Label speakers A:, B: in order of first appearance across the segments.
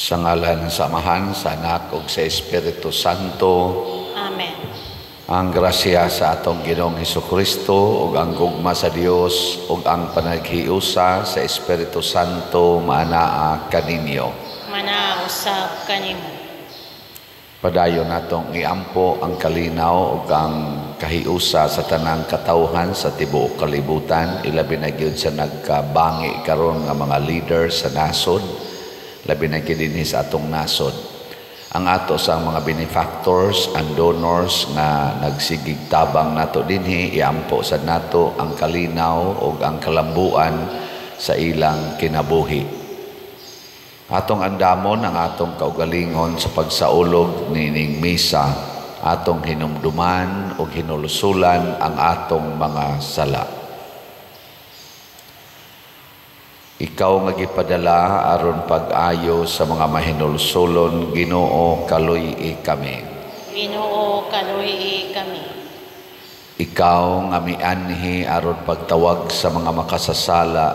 A: Sa ngalan sa Amahan, sa Anak ug sa Espiritu Santo.
B: Amen.
A: Ang grasya sa atong Ginoong Hesukristo ug ang gugma sa Dios ug ang panaghiusa sa Espiritu Santo maanaa kaninyo.
B: Manaa usab kanimo.
A: Padayon natong iampo ang kalinaw ug ang kahiusa sa tanang katawhan sa tibuok kalibutan, ilabi na gyud sa nagkabangi karon nga mga leaders sa nasod, labi na gyud dinhi sa atong nasod. Ang ato sa mga benefactors and donors nga nagsigig tabang nato dinhi, iampo sa nato ang kalinaw ug ang kalambuan sa ilang kinabuhi. Atong andamon ang atong kaugalingon sa pagsaulog nining misa, atong hinumduman ug hinulusulan ang atong mga sala. Ikaw nga gipadala aron pag-ayo sa mga mahinulsulon, Ginoo, kaluy-i kami.
B: Ginoo, kaluy-i kami.
A: Ikaw nga mianhi aron pagtawag sa mga makasasala,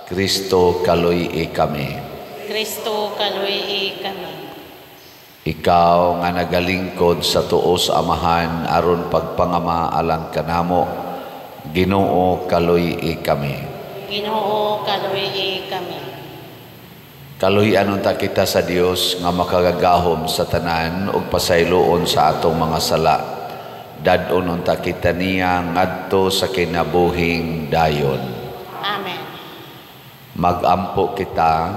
A: Kristo, kaluy-i kami.
B: Kristo, kaluy-i kami.
A: Ikaw nga nagalingkod sa tuo sa Amahan aron pagpangama alang kanamo, Ginoo, kaluy-i kami.
B: Ginoo, kaluy-i kami.
A: Kaluy-an unta kita sa Dios nga makagagahom sa tanan ug pasayloon sa atong mga sala. Dad-on unta kita niya ngadto sa kinabuhing dayon.
B: Amen.
A: Magampo kita.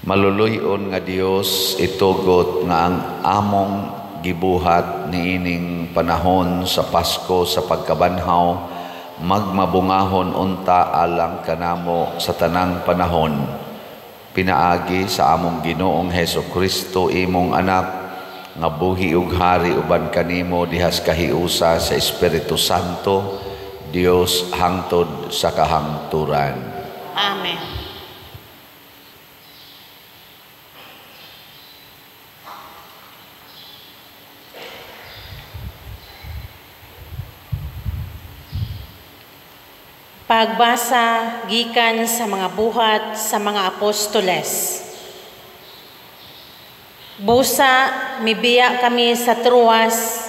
A: Maluluy-on nga Dios, itugot nga ang among gibuhat niining panahon sa Pasko sa pagkabanhaw magmabungahon unta alang kanamo sa tanang panahon, pinaagi sa among Ginoong Hesus Kristo, imong anak, nga buhi ug hari uban kanimo dihas kahiusa sa Espiritu Santo, Dios hangtod sa kahangturan.
B: Amen. Pagbasa gikan sa mga buhat sa mga apostoles. Busa mibiya kami sa Troas,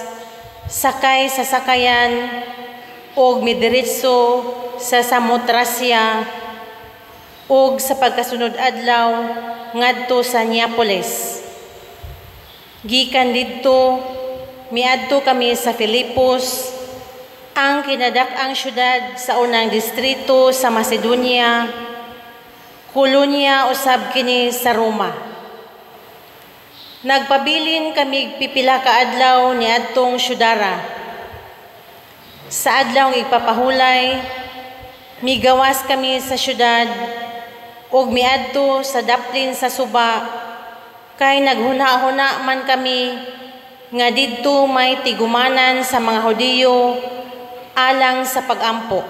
B: sakay sa sakayan og midiretso sa Samotracia og sa pagkasunod adlaw ngadto sa Neapolis. Gikan didto miadto kami sa Filipos, ang kinadak-ang syudad sa unang distrito sa Macedonia, kolonya usab kini sa Roma. Nagpabilin kami pipila ka adlaw niadtong syudara. Sa adlaw igpapahulay, migawas kami sa syudad ug miadto sa daplin sa suba, kay naghuna-huna man kami nga didto may tigumanan sa mga Hudiyo alang sa pagampo.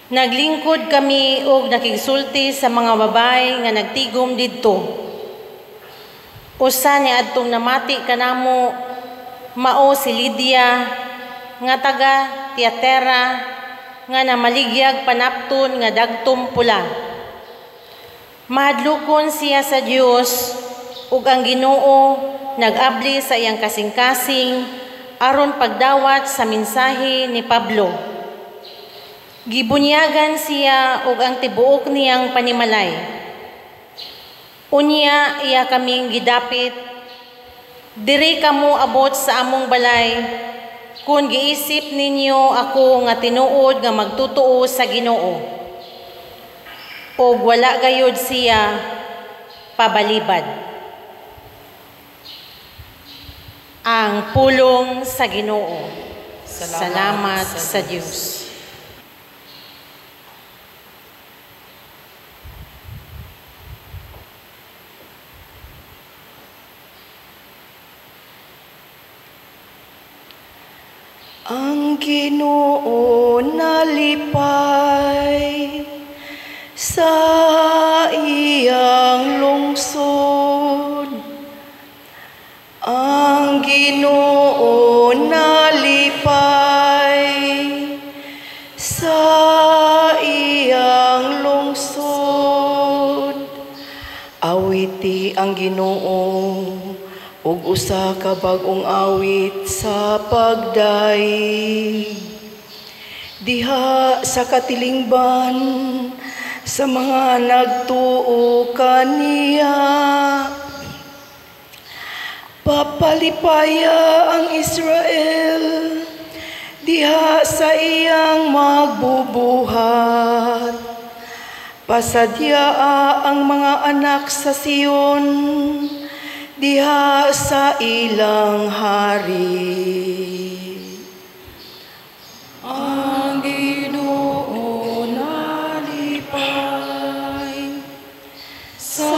B: Naglingkod kami og nakigsulti sa mga babay nga nagtigom didto. Usa ni adtong namati kanamo mao si Lydia nga taga Tiatera nga namaligyag panapton nga dagtom pula. Mahadlokon siya sa Dios ug ang Ginoo nag-abli sa iyang kasing-kasing aron pagdawat sa mensahe ni Pablo. Gibunyagan siya ug ang tibuok niyang panimalay. Unya iya kaming gidapit, diri kamo abot sa among balay, kun giisip ninyo ako nga tinuod nga magtutuo sa Ginoo. Og wala gayud siya pabalibad. Ang pulong sa Ginoo. Salamat sa Dios.
C: Ang Ginoo nalipay sa iyang lungsod. Ang Ginoo nalipay sa iyang lungsod. Awiti ang Ginoo ug usa ka bag-ong awit sa pagdayeg. Diha sa katilingban sa mga nagtuo kaniya. Papalipaya ang Israel diha sa iyang magbubuhat. Pasadyaa ang mga anak sa Sion diha sa ilang hari.
D: Ang Ginoo nalipay sa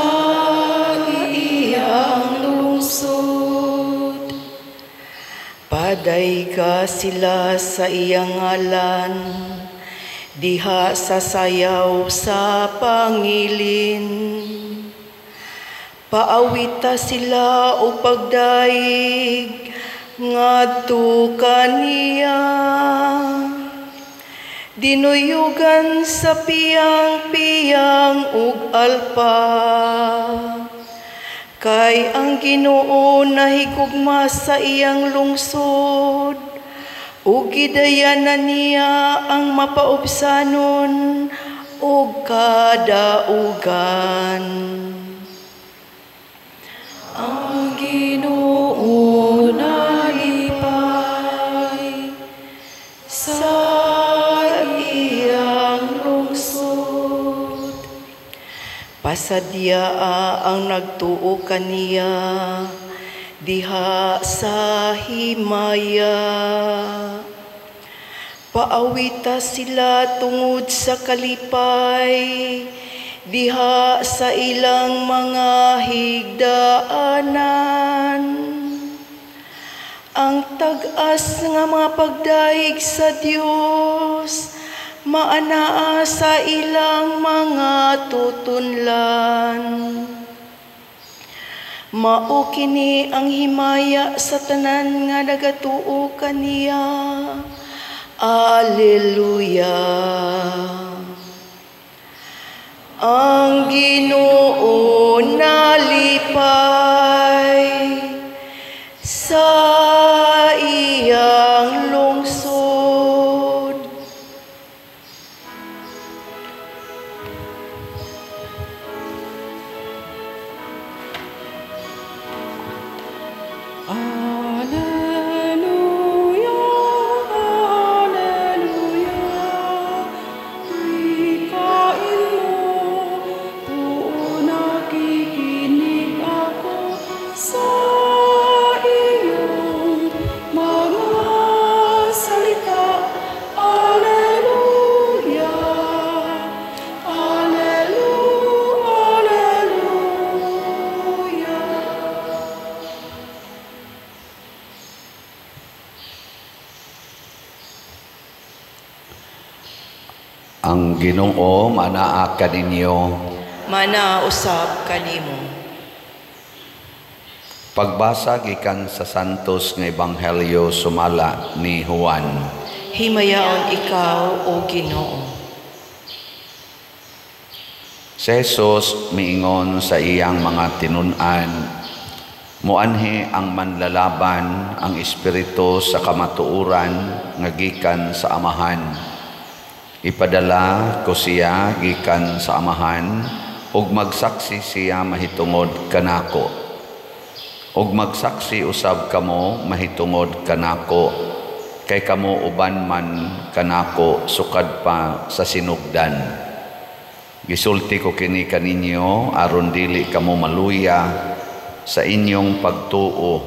D: iyang lungsod.
C: Padayga sila sa iyang ngalan diha sa sayaw sa pangilin. Paawita sila og pagdayeg ngadto kaniya. Dinuyugan sa piyang-piyang ug alpa. Kay ang Ginoo nahigugma sa iyang lungsod, ug gidayanan niya ang mapaubsanon ug kadaugan.
D: Ang Ginoo nalipay sa iyang lungsod.
C: Pasadyaa ang nagtuo kaniya diha sa himaya. Paawita sila tungod sa kalipay diha sa ilang mga higdaanan. Ang tag-as nga mga pagdayeg sa Dios maanaa sa ilang mga tutunlan. Mao kini ang himaya sa tanan nga nagatuo kaniya. Alleluia. Ang Ginoo nalipay sa iyang lungsod.
D: Alleluia, Alleluia, wikain mo, tuo nakikinig ako sa iyong mga salita. Alleluia, Alleluia, Alleluia.
A: Ang Ginoo manaa kaninyo.
C: Mana usab kanimo.
A: Pagbasa gikan sa Santos nga Ebanghelyo sumala ni Juan.
C: Himayaon ikaw, o Ginoo.
A: Si Jesus miingon sa iyang mga tinun-an, muanhi ang manlalaban ang espiritu sa kamatuoran nga gikan sa Amahan. Ipadala ko siya gikan sa Amahan ug magsaksi siya mahitungod kanako. Ug magsaksi usab kamo mahitungod kanako, kay kamo uban man kanako sukad pa sa sinugdan. Gisulti ko kini kaninyo aron dili kamo maluya sa inyong pagtuo.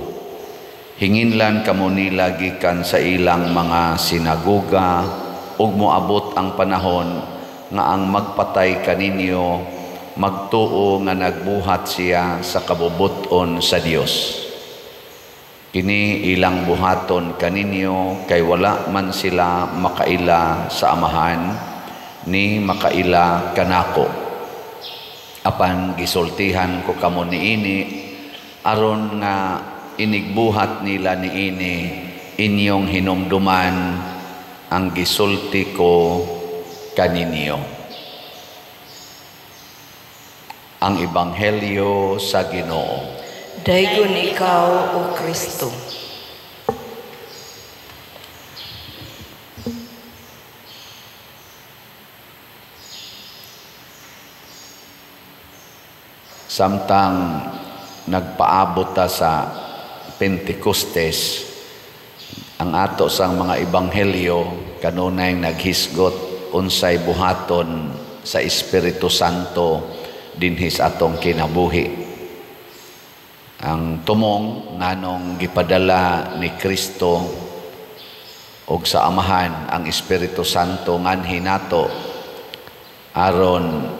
A: Hinginlan kamo nila gikan sa ilang mga sinagoga ug moabot ang panahon nga ang magpatay kaninyo magtuo nga nagbuhat siya sa kabubut-on sa Dios. Kini ilang buhaton kaninyo kay wala man sila makaila sa Amahan ni makaila kanako. Apan gisultihan ko kamo niini aron nga inigbuhat nila niini inyong hinumduman ang gisulti ko kaninyo. Ang Ebanghelyo sa Ginoo.
C: Daygon ikaw, O Kristo.
A: Samtang nagpaabot ta sa Pentecostes, ang ato sang mga ebanghelyo kanunay naghisgot unsay buhaton sa Espiritu Santo dinhi sa atong kinabuhi. Ang tumong nganong gipadala ni Kristo og sa Amahan ang Espiritu Santo nganhi nato aron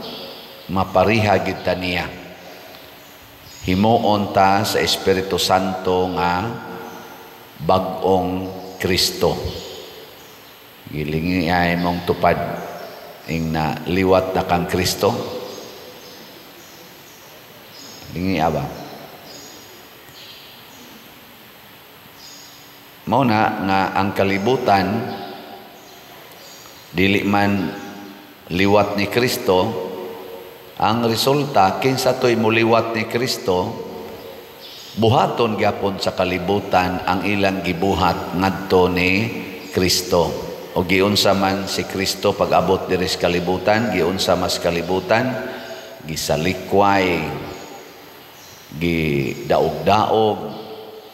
A: mapariha gid ta niya. Himuon ta sa Espiritu Santo nga bag-ong Kristo. Gilingi ay mong tupad ing na liwat na kang Kristo. Lingi aba. Mao na nga ang kalibutan dili man liwat ni Kristo. Ang resulta, kinsa to'y muliwat ni Kristo, buhaton gyapon sa kalibutan ang ilang gibuhat ngadto ni Kristo. O giunsa man si Kristo pag-abot diri sa kalibutan, giunsa mas kalibutan, gisalikway, gidaog-daog,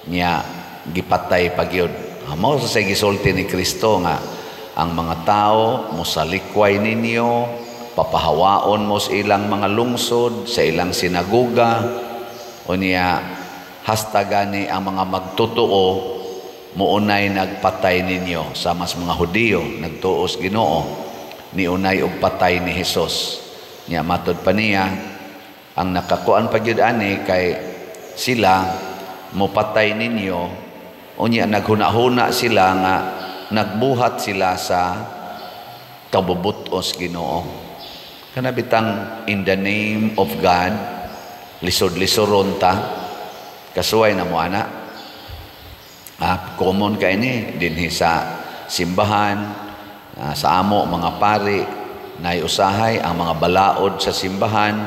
A: nya gipatay pagyud. Mao sa gisulti ni Kristo nga ang mga tao mosalikway ninyo, papahawaon mo sa ilang mga lungsod, sa ilang sinagoga, o niya hasta gani ang mga magtotoo muunay nagpatay ninyo. Sa mas mga Hudiyo nagtuos Ginoo, niunay og patay ni Hesus. Nya matod pa niya ang nakakuan pa gyud ani kay sila mopatay ninyo, unya naghuna-huna sila nga nagbuhat sila sa kabubutos Ginoo. Kana bitang in the name of God, lisod-lisoron ta, kasuway na mo ana. Common ka ini dinhi sa simbahan, sa amo mga pari, naiusahay ang mga balaod sa simbahan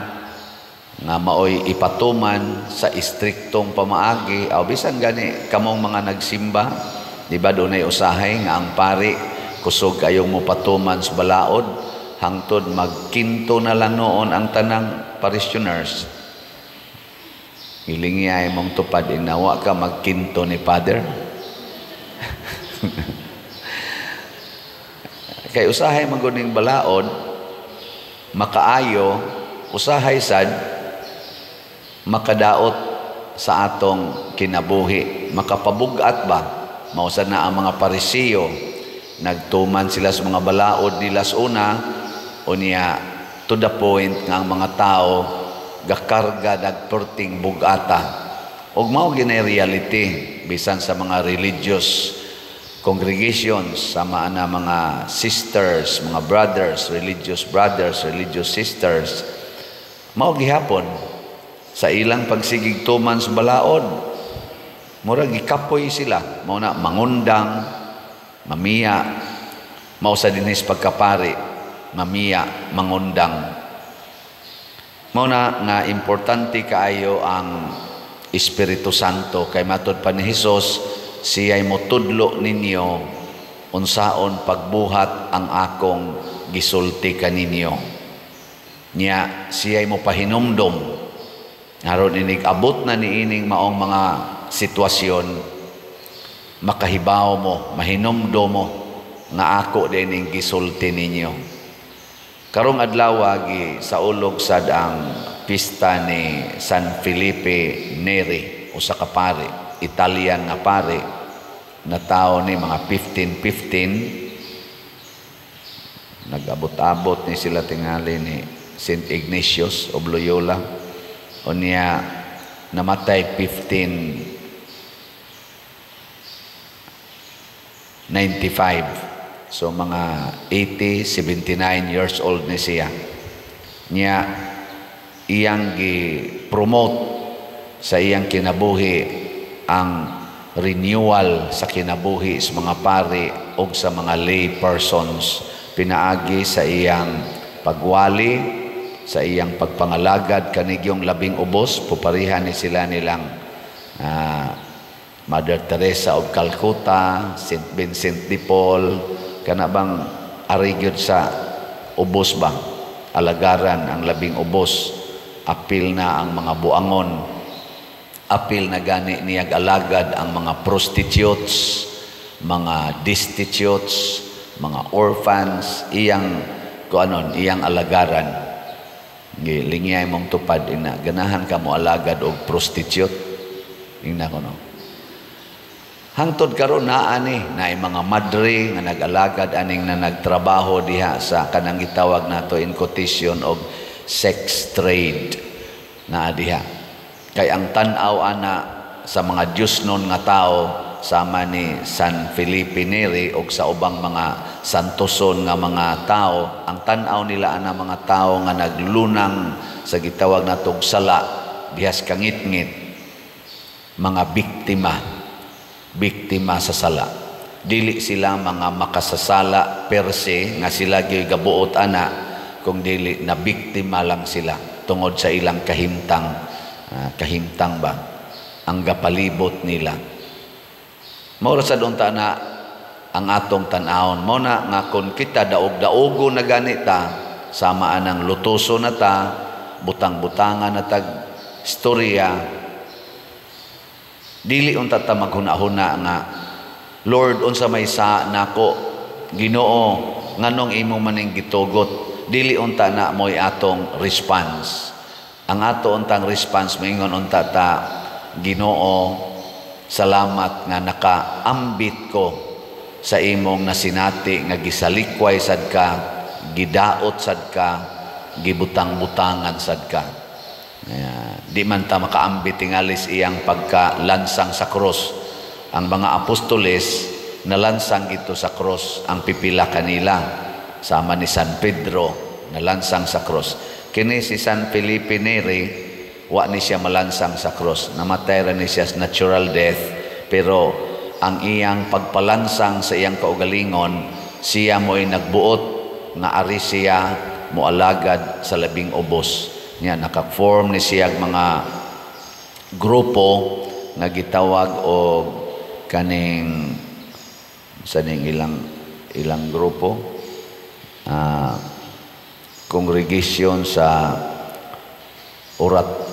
A: nga maoy ipatuman sa istriktong pamaagi. O bisan gani kamong mga nagsimba, di ba dunay usahay nga ang pari kusog kayong mopatuman sa balaod hangtod magkinto na lang noon ang tanang parishioners. Hilingi ay mong tupad, inawa ka magkinto ni Father. Kay usahay maguning balaod, makaayo, usahay sad makadaot sa atong kinabuhi, makapabugat ba? Mausa na ang mga Parisiyo, nagtuman sila sa mga balaod nila sa una, unya to the point nga ang mga tao gakarga nagperting bugata. Og mao ginay reality bisan sa mga religious congregations, sama na mga sisters, mga brothers, religious brothers, religious sisters, mao gihapon sa ilang pagsigig tuman sa balaod, murag gikapoy sila, mao na mangundang, mamiya, mao sa dinhis pagkapari, mamiya, mangundang. Mao na nga importante kaayo ang Espiritu Santo kay matud pa ni Hesus, siya'y motudlo ninyo unsaon pagbuhat ang akong gisulti kaninyo. Nya siya'y mopahinumdom aron inig abot na niining maong mga sitwasyon, makahibaw mo, mahinumdom mo nga ako dining gisulti ninyo. Karong adlaw gi saulog sad ang pista ni San Felipe Neri, usa ka pare, Italian nga pare, na tao ni mga 1515. Nag-abot-abot ni sila tingali ni Saint Ignatius of Loyola. Unya namatay 1595. So mga 80, 79 years old ni siya. Niya iyang gi-promote sa iyang kinabuhi ang renewal sa kinabuhi sa mga pari o sa mga lay persons, pinaagi sa iyang pagwali, Sa iyang pagpangalagad kanigyong labing ubos, puparihan ni sila nilang Mother Teresa of Calcutta, Saint Vincent de Paul, kana bang ari gyud sa ubos ba, alagaran ang labing ubos, apil na ang mga buangon, apil na gani niyag alagad ang mga prostitutes, mga destitutes, mga orphans, iyang kuanon, iyang alagaran. Lingyay mong tupad ina, ganahan ka mo alagad og prostitute. Ingna ko no. Hangtod karon naa ni naay mga madre nga nag-alagad aning na nagtrabaho diha sa kanang gitawag nato in quotation og sex trade naa diha. Kay ang tan-aw ana sa mga Diyosnon nga tao sama ni San Felipe Neri og sa ubang mga santoson nga mga tao, ang tan-aw nila ana mga tao nga naglunang sa gitawag natog sala dihas kangitngit, mga biktima, biktima sa sala. Dili sila mga makasasala per se nga sila gyoy gabuot ana, kung dili na biktima lang sila tungod sa ilang kahimtang, kahimtang ba ang gapalibot nila. Mao ra sad unta na ang atong tan-awon. Mao na nga kon kita daog-daogo na gani ta, sama anang lutoso na ta, butang-butangan na tag istorya, dili unta ta maghuna-huna nga, Lord, unsa may sa nako, Ginoo, nganong imo maning gitugot? Dili unta na mo'y atong response. Ang ato untang response, maingon unta ta, Ginoo, salamat nga nakaambit ko sa imong nasinati nga gisalikway sad ka, gidaot sad ka, gibutang-butangan sad ka. Di man ta makaambit tingalis iyang pagkalansang sa krus. Ang mga apostoles nalansang ito sa krus ang pipila kanila, sama ni San Pedro nalansang sa krus. Kini si San Felipe Neri, wa ni siya malansang sa krus, namatay ra ni siya sa natural death, pero ang iyang pagpalansang sa iyang kaugalingon, siya mo'y nagbuot nga ari siya moalagad sa labing ubos. Nya naka-form ni siya mga grupo nga gitawag og kaning sa ning ilang grupo, congregation sa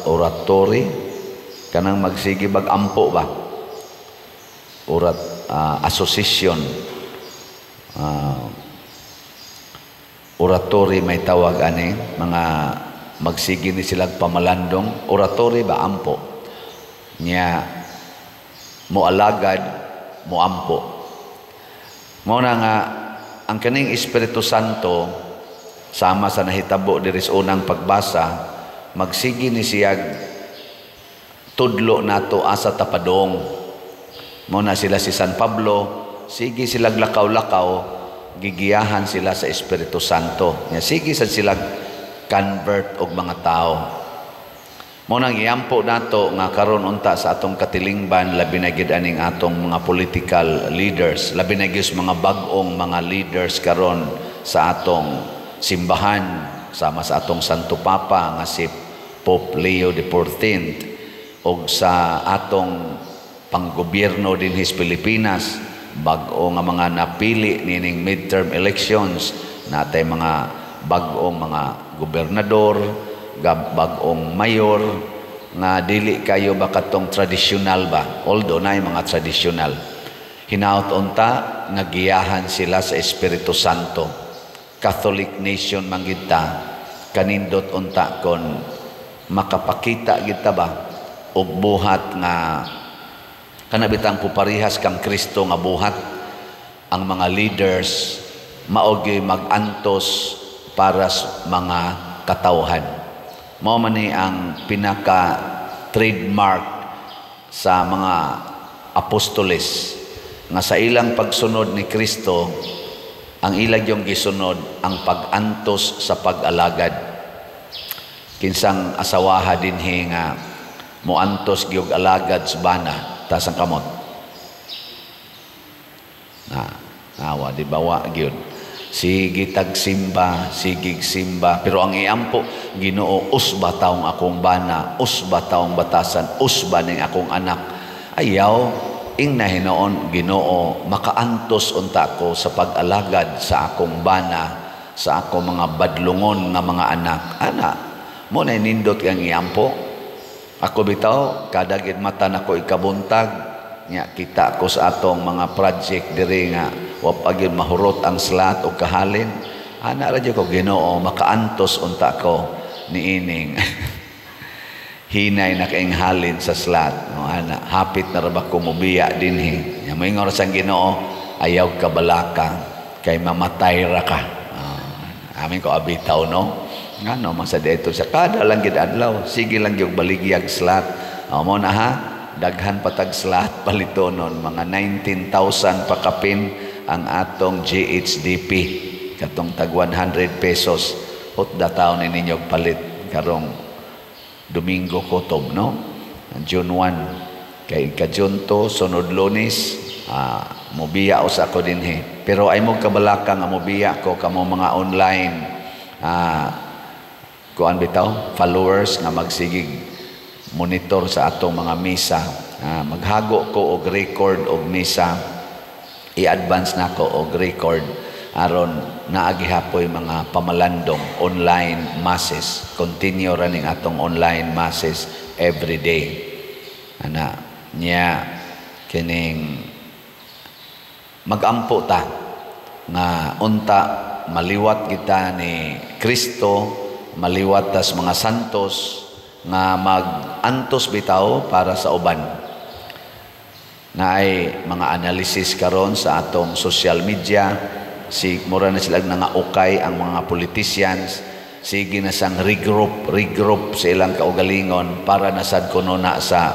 A: oratory, kanang magsige bag ampo ba, orat association, oratory may tawag ani, mga magsige ni silag pamalandong, oratory ba ampo nya moalagad moampo. Mao na nga ang kaning Espiritu Santo sama sa nahitabo diri sa unang pagbasa, magsige ni siyag tudlo nato asa tapadong. Mao na sila si San Pablo, sige silag lakaw-lakaw, gigiyahan sila sa Espiritu Santo. Nya sige sad sila convert og mga tao. Mao nang iampo nato nga karon unta sa atong katilingban, labi na gyud aning atong mga political leaders, labi na gyud mga bag-ong mga leaders karon sa atong simbahan, sama sa atong Santo Papa nga si Pope Leo XIV, og sa atong panggobyerno dinhi sa Pilipinas, bag-o nga mga napili nining midterm elections, natay mga bag-ong mga gobernador, bag-ong mayor, nga dili kayo ba katong tradisyonal ba, although naay mga tradisyonal. Hinaot unta nga giyahan sila sa Espiritu Santo. Catholic nation man gid ta, kanindot unta kon makapakita gid ta ba og buhat nga kanabitang puparihas kang Kristo nga buhat. Ang mga leaders mao gyud mag-antos para sa mga katawhan. Mao man ni ang pinaka trademark sa mga apostoles nga sa ilang pagsunod ni Kristo, ang ilang yung gisunod ang pag-antos sa pag-alagad. Kinsang asawaha dinhi nga moantos gyud alagad sa bana, taas ang kamot. Na, awa di bawa gyud. Sige tagsimba, sigig simba, pero ang iampo, "Ginoo, usba taong akong bana, usba taong batasan, usba ning akong anak." Ayaw, ingna hinuon, "Ginoo, makaantos unta ko sa pag-alagad sa akong bana, sa akong mga badlungon nga mga anak." Ana, mo na nindot kang iampo. Ako bitaw, kada gid mata nako ikabuntag, nya kita ko sa atong mga project diri nga wa pa gyud mahurot ang slat o kahalin. Ana ra ko, "Ginoo, makaantos unta ko niining hinay na kaing halin sa slat." No, ana, hapit na ra ba ko mobiya dinhi? Nya moingon ra sang Ginoo, "Ayaw kabalaka kay mamatay ra ka." Amin ko abitaw, no? Ngano man sa dito sa kada lang gid adlaw, sige lang gyud baligyag slat. Oh, mo na ha, daghan patag slat palitonon, mga 19,000 pa kapin ang atong GHDP katong tag 100 pesos. Hutda taon ni ninyo palit karong Domingo kutob, no, June 1, kay ka June 2, sunod Lunes, mobiya usa ko dinhi. Pero ay mo kabalaka nga mobiya ko, kamo mga online kuan bitaw followers nga magsigig monitor sa atong mga misa, maghago ko og record og misa. I-advance nako og record aron naa gihapoy mga pamalandong online masses. Continue running atong online masses every day. Ana nya, kining magampo ta nga unta maliwat kita ni Kristo, maliwat tas mga santos nga mag-antos bitaw para sa uban. Naay mga analysis karon sa atong social media, si mura na sila nga ukay ang mga politicians, sige na sang regroup regroup sa ilang kaugalingon para na sad kuno na sa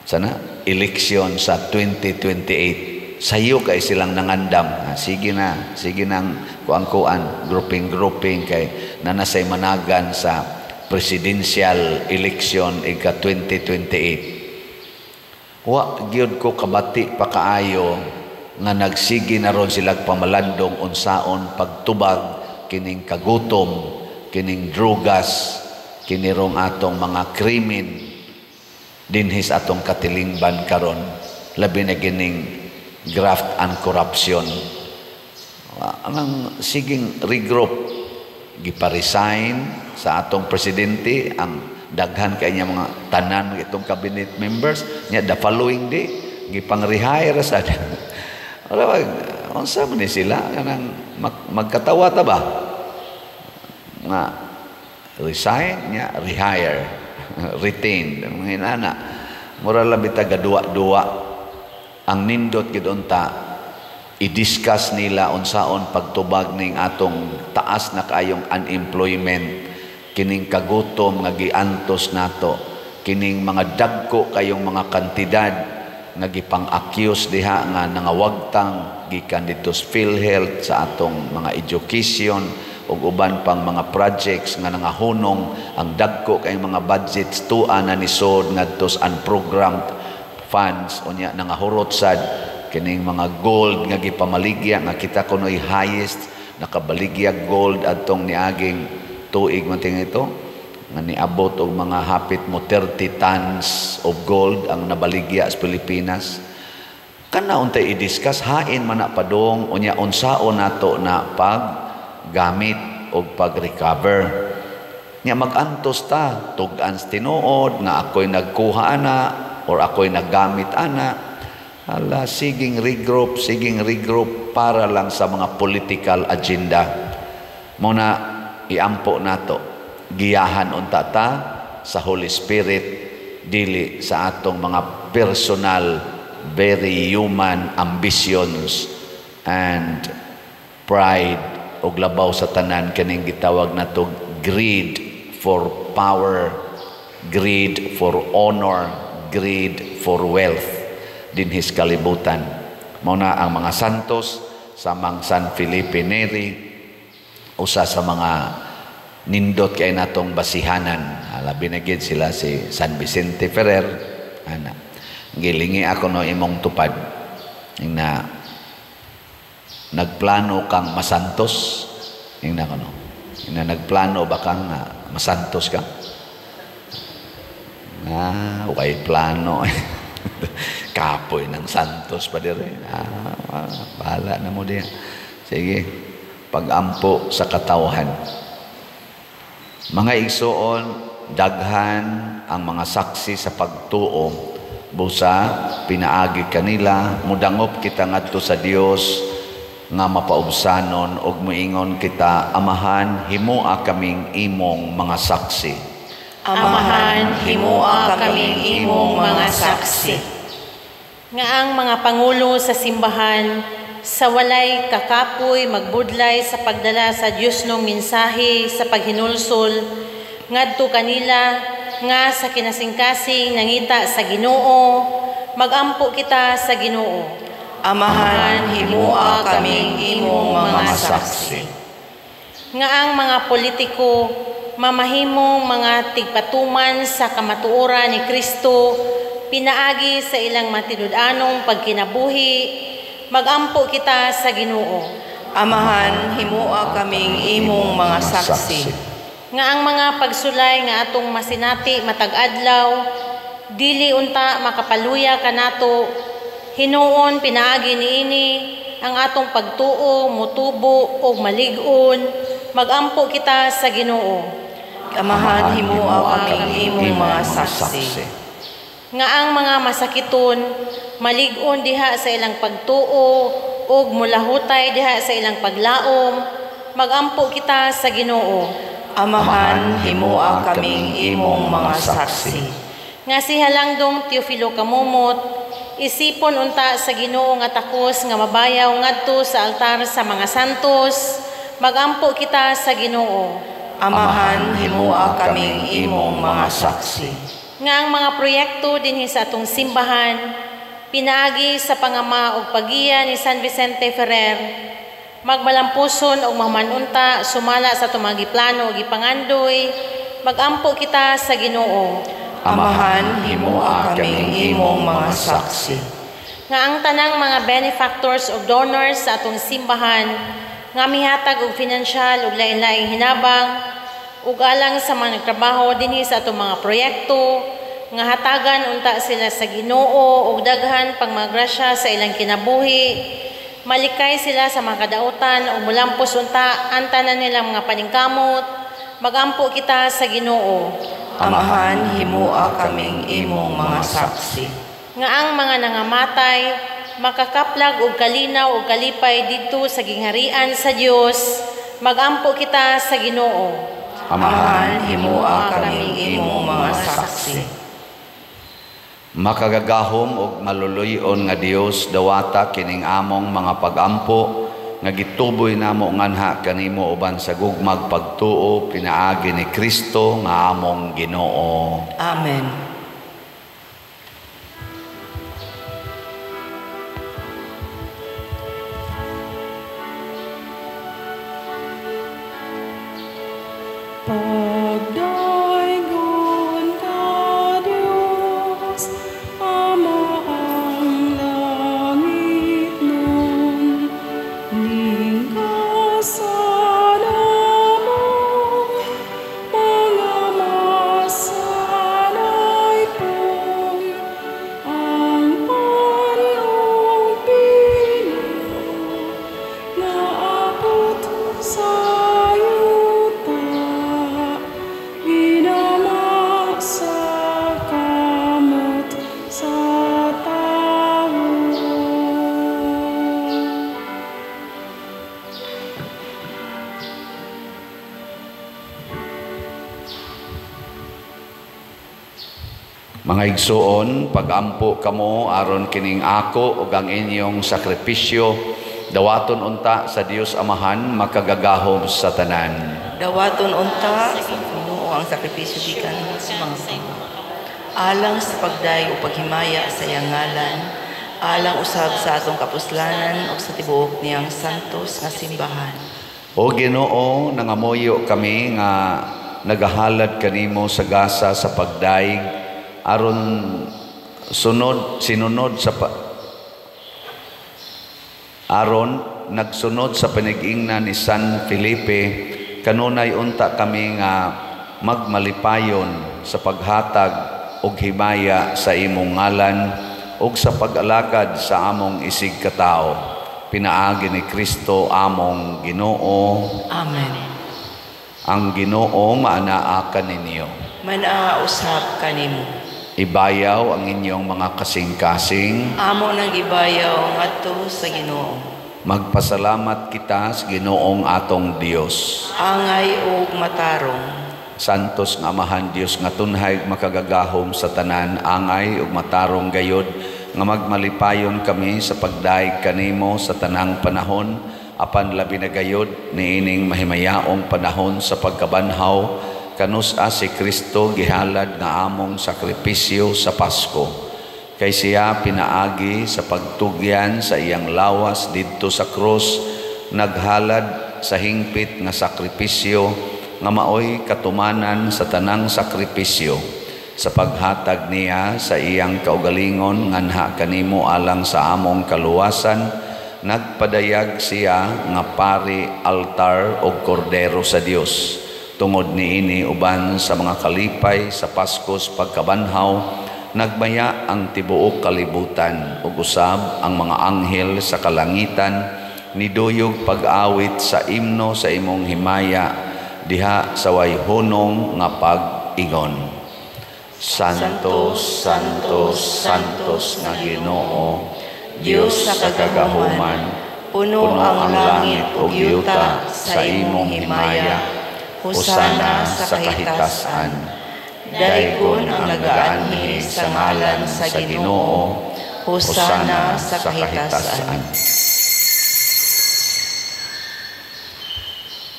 A: sana election sa 2028. Sayo kay silang nangandam. Sige na, sige nang kuan-kuan, grouping grouping kay nanasay managan sa presidential election ika 2028. Wa gyud ko kabati pa kaayo nga nagsige na ron sila pamalandong unsaon pagtubag kining kagutom, kining drugas, kinirong atong mga krimen dinhis atong katilingban karon, labi na kining graft and corruption. Anang siging regroup, gipa-resign sa atong presidente ang daghan kay niya mga tanan itong cabinet members niya. The following day, gipang rehire sa. Wala, unsa man ni sila kanang magkatawa ta ba nga resign niya, rehire, retain, mga inana, mura lang bitaw gaduwa-duwa. Ang nindot gid unta i-discuss nila unsaon pagtubag ning atong taas na kaayong unemployment, kining kagutom nga giantos nato, kining mga dagko kayong mga kantidad nga gipang-accuse diha nga nangawagtang gikan dito sa PhilHealth, sa atong mga education ug uban pang mga projects nga nangahunong ang dagko kay mga budgets tua na nisod ngadto sa unprogrammed funds. Unya nangahurot sad kining mga gold nga gipamaligya nga kita kunoy highest nakabaligya gold adtong niaging tuig man ito nga niabot og mga hapit mo 30 tons of gold ang nabaligya sa Pilipinas. Kana untay i-discuss, hain man na padong. Unya unsaon nato na pag gamit og pag-recover nya? Magantos ta tug-an sa tinuod nga ako'y nagkuha ana or ako'y naggamit ana. Ala, siging regroup, siging regroup para lang sa mga political agenda. Mo na iampo nato, giyahan unta ta sa Holy Spirit, dili sa atong mga personal, very human ambitions and pride, ug labaw sa tanan kaning gitawag nato greed for power, greed for honor, greed for wealth dinhis kalibutan. Mao na ang mga santos samang San Felipe Neri, usa sa mga nindot kay natong basihanan. Labi na gid sila si San Vicente Ferrer. Ana, gilingi ako no imong tupad na. Nagplano kang masantos? Ingna ko, no? Ingna, nagplano ba kang masantos ka? Ah, okay, plano. Kapoy ng santos pa dire. Bahala na mo diya. Sige, pagampo sa katawhan. Mga igsoon, daghan ang mga saksi sa pagtuo. Busa, pinaagi kanila, mudangop kita ngadto sa Dios nga mapaubsanon og moingon kita, Amahan, himoa kaming imong mga saksi.
C: Amahan, himoa kaming imong mga saksi.
B: Nga ang mga pangulo sa simbahan sa walay kakapoy magbudlay sa pagdala sa Dios nung mensahe sa paghinulsol ngadto kanila nga sa kinasingkasing nangita sa Ginoo, magampo kita sa Ginoo.
C: Amahan, himoa kaming imong mga saksi.
B: Nga ang mga politiko mamahimong mga tigpatuman sa kamatuoran ni Kristo pinaagi sa ilang matinud-anong pagkinabuhi, magampo kita sa Ginoo.
C: Amahan, himoa kaming imong mga saksi.
B: Nga ang mga pagsulay nga atong masinati matag adlaw, dili unta makapaluya kanato, hinuon pinaagi niini ang atong pagtuo, mutubo og malig-on, magampo kita sa Ginoo.
C: Amahan, himoa kaming imong mga saksi.
B: Nga ang mga masakiton malig-on diha sa ilang pagtuo ug mulahutay diha sa ilang paglaom, magampo kita sa Ginoo.
C: Amahan, himoa kaming imong mga saksi.
B: Nga si Halangdong Teofilo Camomot isipon unta sa Ginoo nga takos nga mabayaw ngadto sa altar sa mga santos, magampo kita sa Ginoo.
C: Amahan, himoa kaming imong mga saksi.
B: Nga ang mga proyekto dinhi sa atong simbahan pinaagi sa pangama og pagiya ni San Vicente Ferrer, magmalampuson og mamanunta sumala sa atong mga giplano ug gipangandoy, magampo kita sa Ginoo.
C: Amahan, himoa kaming imong mga saksi.
B: Nga ang tanang mga benefactors ug donors sa atong simbahan nga mihatag og finansyal ug lain-laing hinabang ug alang sa mga nagtrabaho dinhi sa atong mga proyekto, nga hatagan unta sila sa Ginoo ug daghan pang mga grasya sa ilang kinabuhi, malikay sila sa mga kadautan ug mulampos unta ang tanan nilang mga paningkamot, magampo kita sa Ginoo.
C: Amahan, himoa kaming imong mga saksi.
B: Nga ang mga nangamatay makakaplag og kalinaw ug kalipay didto sa gingharian sa Dios, magampo kita sa Ginoo.
C: Amahan, himoa kaming imong mga saksi.
A: Makagagahom og maluluy-on nga Dios, dawata kining among mga pagampo nga gituboy namo nganha kanimo uban sa gugmag pagtuo pinaagi ni Kristo nga among Ginoo.
C: Amen.
D: Pagdaygon ka, Diyos, Ama ang langit nun, ning kasalamang mga masanaypon, ang panong pino naabot sa yuta, ginama sa kamot sa tao.
A: Mga igsuon, pagampo kamo aron kining ako ug ang inyong sakripisyo dawaton unta sa Dios Amahan makagagahom sa tanan.
C: Dawaton unta sa Ginoo ang sakripisyo gikan sa mga kamot, alang sa pagday o paghimaya sa iyang ngalan, alang usab sa atong kapuslanan ug sa tibuok niyang santos nga simbahan.
A: O Ginoo, nangamuyo kami nga nagahalad kanimo sa gasa sa pagdaig aron sunod sinunod sa aron nagsunod sa panigingna ni San Felipe, kanunay unta kami nga magmalipayon sa paghatag og himaya sa imong ngalan ug sa pag-alagad sa among isig katawo. Pinaagi ni Kristo among Ginoo.
C: Amen.
A: Ang Ginoo maanaa kaninyo.
C: Manaa usab kanimo.
A: Ibayaw ang inyong mga kasing-kasing.
C: Amo nang ibayaw ngadto sa Ginoo.
A: Magpasalamat kita sa Ginoong atong Dios.
C: Angay ug matarong.
A: Santos nga Amahan Dios nga tunhay makagagahom sa tanan, angay ug matarong gayod nga magmalipayon kami sa pagdaig kanimo sa tanang panahon, apan labi na gayod niining mahimayaong panahon sa pagkabanhaw kanus-a si Kristo gihalad nga among sakripisyo sa Pasko. Kay siya pinaagi sa pagtugyan sa iyang lawas didto sa krus, naghalad sa hingpit nga sakripisyo nga maoy katumanan sa tanang sakripisyo, sa paghatag niya sa iyang kaugalingon nganha kanimo alang sa among kaluwasan, nagpadayag siya nga pari, altar og kordero sa Dios. Tungod niini uban sa mga kalipay sa Paskos pagkabanhaw, nagmaya ang tibuok kalibutan ug usab ang mga anghel sa kalangitan niduyog pag-awit sa imno sa imong himaya diha sa way hunong nga pag-ingon. Santos, Santos, Santos nga Ginoo, Dios sa kagahuman,
C: puno ang langit ug yuta sa imong himaya. Hosana sa kahitasan. Daygon ang nagaanhi sa ngalan sa Ginoo. Hosana sa kahitasan.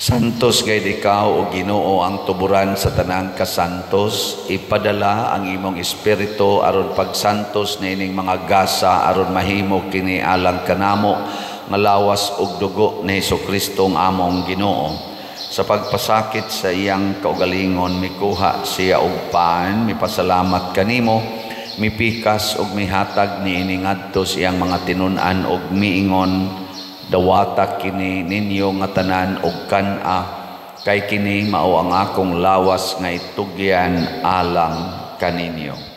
A: Santos gayud ikaw o Ginoo ang tuburan sa tanang kasantos, ipadala ang imong espiritu aron pagsantos niining mga gasa aron mahimo kini alang kanamo nga lawas ug dugo ni Hesukristo ang among Ginoo. Sa pagpasakit sa iyang kaugalingon mikuha siya og pan, mipasalamat kanimo, mipikas ug mihatag niini ngadto sa iyang mga tinun-an ug miingon, dawata kini ninyo nga tanan og kan-a, kay kini mao ang akong lawas nga itugyan alang kaninyo.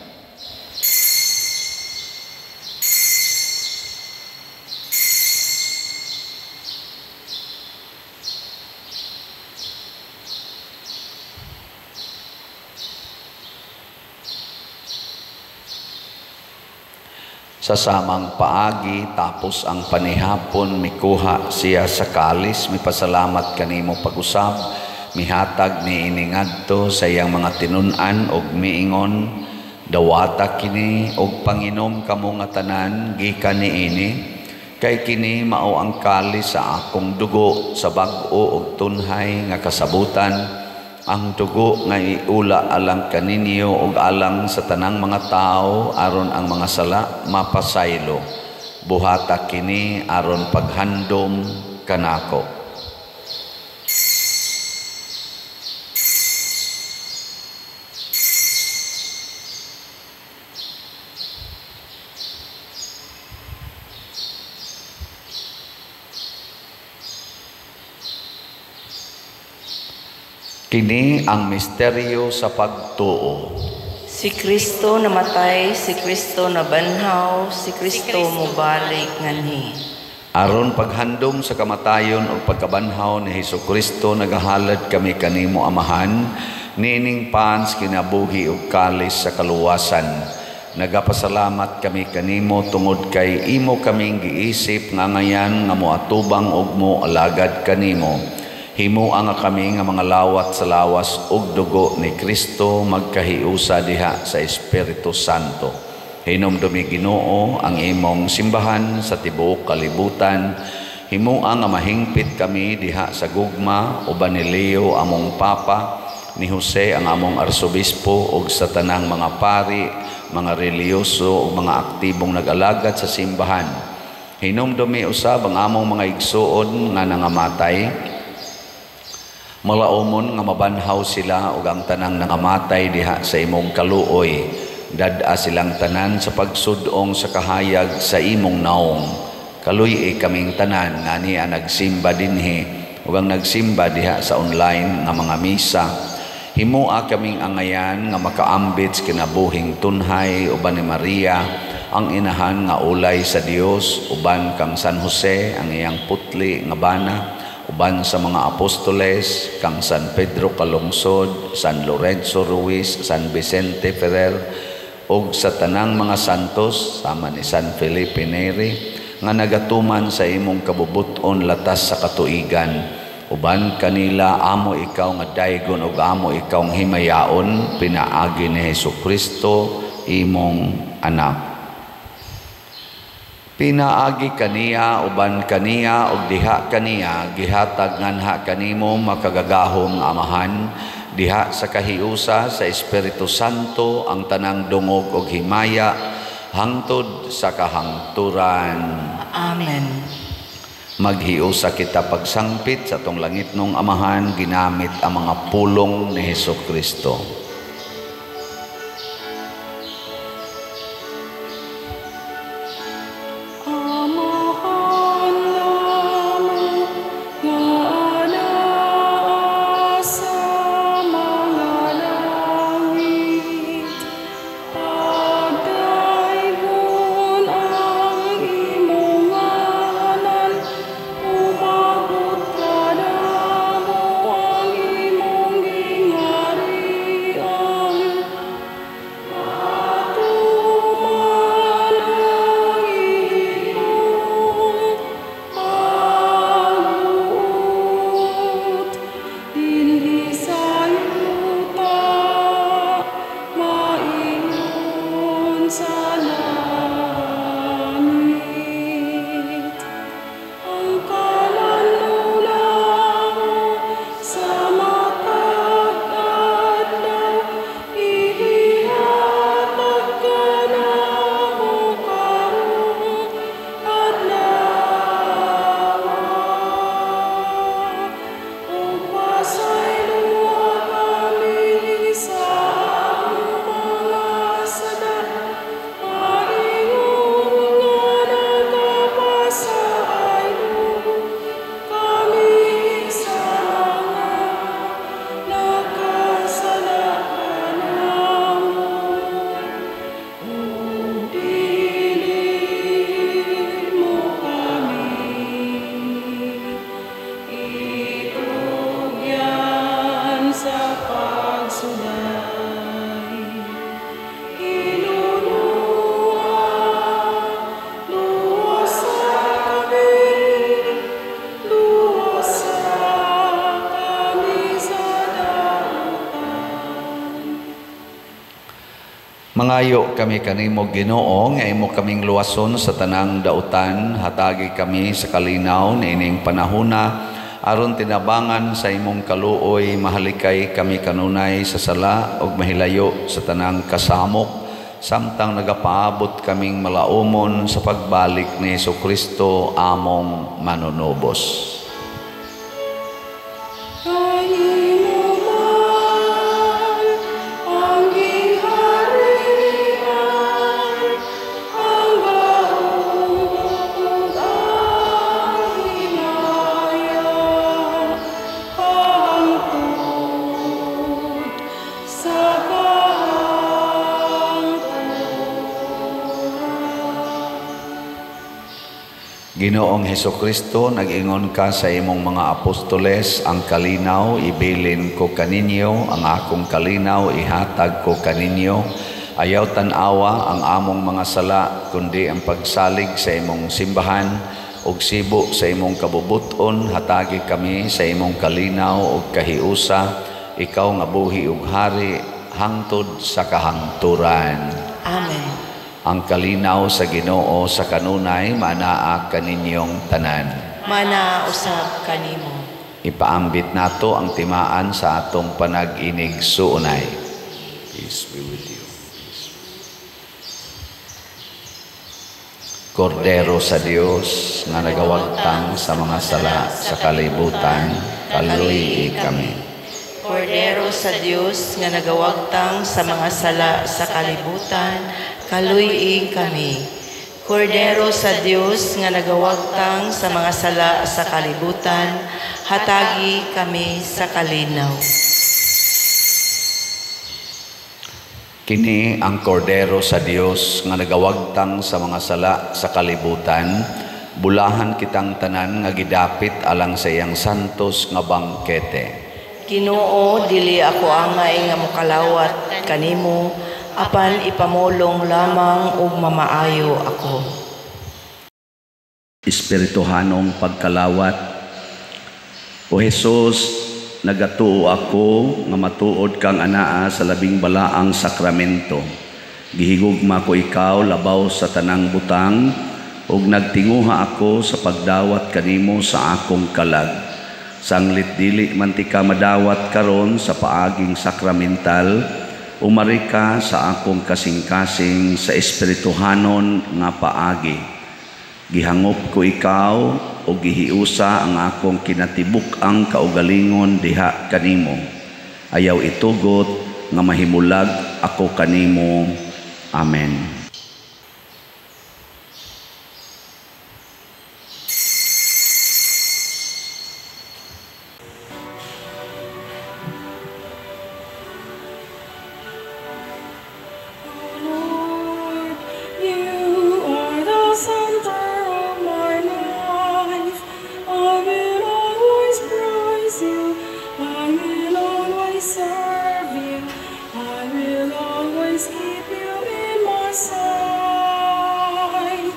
A: Sa samang paagi, tapos ang panihapon, mikuha siya sa kalis, mipasalamat kanimo pag-usab, mihatag niini ngadto sa iyang mga tinun-an og miingon, dawata kini og panginom kamo nga tanan gikan niini, kay kini mao ang kalis sa akong dugo sa bag-o og tunhay nga kasabutan, ang dugo nga iula alang kaninyo ug alang sa tanang mga tawo aron ang mga sala mapasaylo. Buhata kini aron paghandom kanako. Kini ang misteryo sa pagtuo.
C: Si Kristo namatay, si Kristo nabanhaw, si Kristo mobalik nganhi.
A: Aron paghandom sa kamatayon ug pagkabanhaw ni Hesukristo, nagahalad kami kanimo Amahan, niining pans kinabuhi ug kalis sa kaluwasan. Nagapasalamat kami kanimo tungod kay imo kaming giisip nga ngayan nga moatubang ug moalagad kanimo. Himua nga kami nga mga lawat sa lawas ug dugo ni Kristo magkahiusa diha sa Espiritu Santo. Hinumdumi Ginoo ang imong simbahan sa tibuok kalibutan. Himua nga mahingpit kami diha sa gugma uban ni Leo among Papa, ni Jose ang among Arsobispo ug sa tanang mga pari, mga relihiyoso ug mga aktibong nag-alagad sa simbahan. Hinumdumi usab ang among mga igsuon nga nangamatay. Malaumon nga mabanhaw sila ug ang tanang nangamatay diha sa imong kaluoy. Dad-a silang tanan sa pagsudong sa kahayag sa imong naong. Kaluy-i kaming tanan nga niya nagsimba dinhi ug ang nagsimba diha sa online nga mga misa. Himua kaming angayan nga makaambit sa kinabuhing tunhay uban ni Maria ang inahan nga ulay sa Dios, uban kang San Jose ang iyang putli nga bana, uban sa mga apostoles kang San Pedro Calungsod, San Lorenzo Ruiz, San Vicente Ferrer ug sa tanang mga santos sama ni San Felipe Neri nga nagatuman sa imong kabubut-on latas sa katuigan. Uban kanila amo ikaw nga daygon ug amo ikaw nga himayaon pinaagi ni Hesukristo imong anak. Pinaagi kaniya, uban kaniya ug diha kaniya gihatag nganha kanimo makagagahom nga Amahan diha sa kahiusa sa Espiritu Santo ang tanang dungog ug himaya hangtod sa kahangturan.
C: Amen.
A: Maghiusa kita pagsangpit sa atong langitnong Amahan ginamit ang mga pulong ni Hesukristo.
D: Amahan namo nga naa sa mga langit, pagdaygon ang imong ngalan, umabot kanamo ang imong gingharian. Matuman ang imong pagbuot dinhi sa yuta, maingon sa langit. Ang kalan-on namo sa matag adlaw, ihatag kanamo karong adlaw. Ug pasayloa kami sa among mga sala, maingon nga nagapasaylo kami sa mga nakasala kanamo. Ug dili mo kami itugyan sa pagsulay. Hinunua, luwasa kami, luwasa kami sa dautan.
A: Mangayo kami kanimo Ginoo nga imo kaming luwason sa tanang dautan, hatagi kami sa kalinaw niining panahona aron tinabangan sa imong kaluoy, mahalikay kami kanunay sa sala ug mahilayo sa tanang kasamok samtang nagapaabot kaming malaumon sa pagbalik ni Hesukristo among manunubos.
D: Kay imo man ang gingharian, ang gahom ug ang himaya, hangtod sa kahangturan.
A: Ginoong Hesukristo, nag-ingon ka sa imong mga apostoles, ang kalinaw ibilin ko kaninyo, ang akong kalinaw ihatag ko kaninyo. Ayaw tan-awa ang among mga sala, kundi ang pagsalig sa imong simbahan ug sibo sa imong kabubuton, hatagi kami sa imong kalinaw ug kahiusa, ikaw nga buhi ug hari hangtod sa kahangturan.
C: Amen.
A: Ang kalinaw sa Ginoo sa kanunay manaa kaninyong tanan.
C: Manaa usab kanimo.
A: Ipaambit nato ang timaan sa atong panag-inig suunay. Peace be with you. Kordero sa Dios nga nagawagtang sa mga sala sa kalibutan, kaluy-i kami.
C: Kordero sa Dios nga nagawagtang sa mga sala sa kalibutan, kaluy-i kami. Kordero sa Dios nga nagawagtang sa mga sala sa kalibutan, hatagi kami sa kalinaw.
A: Kini ang Kordero sa Dios nga nagawagtang sa mga sala sa kalibutan, bulahan kitang tanan nga gidapit alang sa iyang santos nga bangkete.
C: Ginoo, dili ako angay nga mokalawat kanimo, apan ipamulong lamang ug mamaayo ako.
A: Espirituhanong pagkalawat. O Hesus, nagatuo ako nga matuod kang anaa sa labing balaang sakramento. Gihigugma ko ikaw labaw sa tanang butang, ug nagtinguha ako sa pagdawat kanimo sa akong kalag. Sanglit dili man ti ka madawat karon sa paaging sakramental, umari ka sa akong kasing-kasing sa espirituhanon nga paagi. Gihangop ko ikaw o gihiusa ang akong kinatibuk-ang kaugalingon diha kanimo. Ayaw itugot nga mahimulag ako kanimo. Amen.
D: Lord, you are the center of my life. I will always praise you. I will always serve you. I will always keep you in my sight.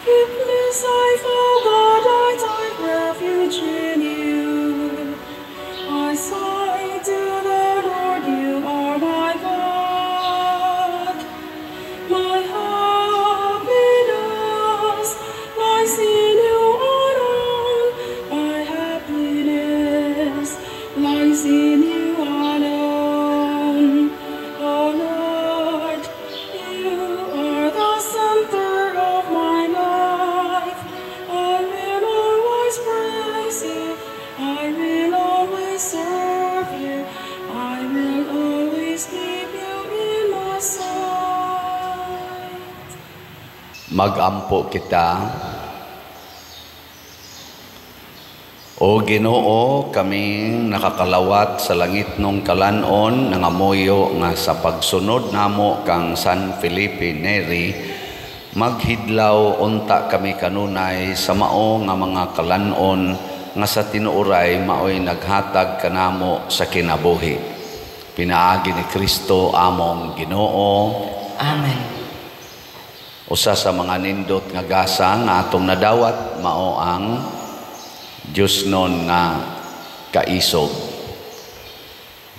D: Keep me safe, O God, I take refuge in you. I say to the Lord, you are my God. My happiness lies in you alone. My happiness lies in you alone. Oh Lord, you are the center of my life. I will always praise you. I will always serve you. I will always keep you in my sight.
A: Magampo kita. O Ginoo, kaming nakakalawat sa langit nung kalanon, nangamuyo nga sa pagsunod namo kang San Felipe Neri, maghidlaw unta kami kanunay sa mao nga mga kalanon nga sa tinuoray maoy naghatag kanamo sa kinabuhi. Pinaagi ni Kristo among Ginoo.
C: Amen.
A: Usa sa mga nindot nga gasa nga atong nadawat mao ang Diyos nun nga kaisog,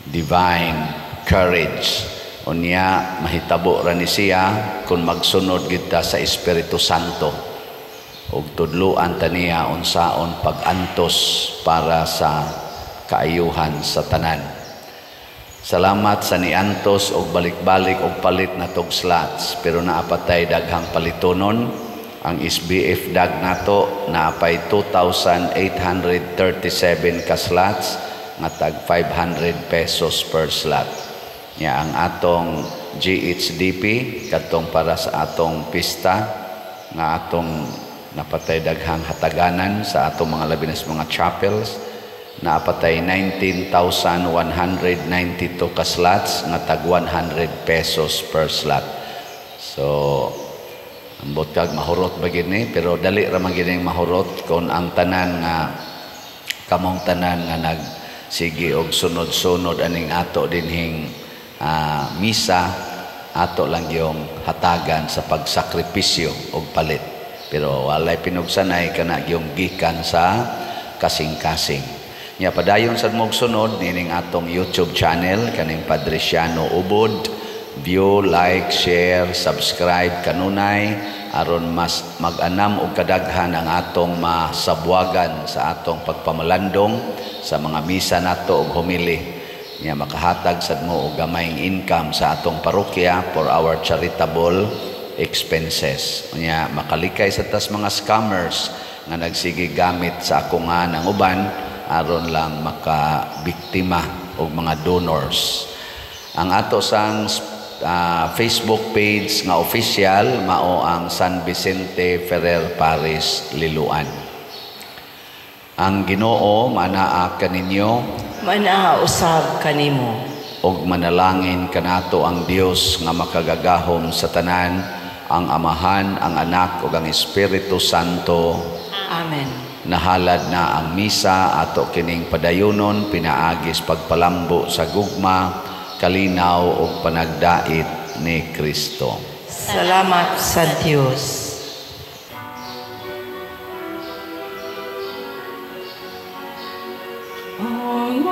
A: divine courage. Unya mahitabo ra ni siya kung magsunod kita sa Espiritu Santo ug tudluan ta niya unsaon pag-antos para sa kaayuhan sa tanan. Salamat sa niantos og balik-balik og palit na tog slots, pero naapatay daghang palitonon. Ang SBF dag nato naapay 2,837 ka slots nga tag 500 pesos per slot. Nya ang atong GHDP kadtong para sa atong pista nga atong napatay daghang hataganan sa atong mga labinas mga chapels, naapatay 19,192 ka slots nga tag 100 pesos per slot. So ambot kag mahurot ba gid ni, pero dali ra man gid mahurot kon ang tanan nga kamong tanan nga nagsige og sunod-sunod aning ato dinhing misa, ato lang yung hatagan sa pagsakripisyo og palit. Pero walay pinugsanay kana yung gikan sa kasing-kasing. Nya padayon sad mog sunod nining atong YouTube channel kaning Padre Siano Ubod. View, like, share, subscribe kanunay aron mas mag-anam og kadaghan ang atong masabwagan sa atong pagpamalandong sa mga misa nato og homily. Nya makahatag sad mo og gamayng income sa atong parokya for our charitable expenses. Nya makalikay sa tas mga scammers nga nagsige gamit sa ako nga nang uban aron lang makabiktima og mga donors. Ang ato sang Facebook page nga official mao ang San Vicente Ferrer Parish, Liloan. Ang Ginoo manaa kaninyo.
C: Manaa usab kanimo.
A: Ug manalangin kanato ang Dios nga makagagahom sa tanan, ang Amahan, ang Anak ug ang Espiritu Santo.
C: Amen.
A: Nahalad na ang misa, ato kining padayunon pinaagis pagpalambo sa gugma, kalinaw ug panagdait ni Kristo.
C: Salamat sa Dios.
D: Ang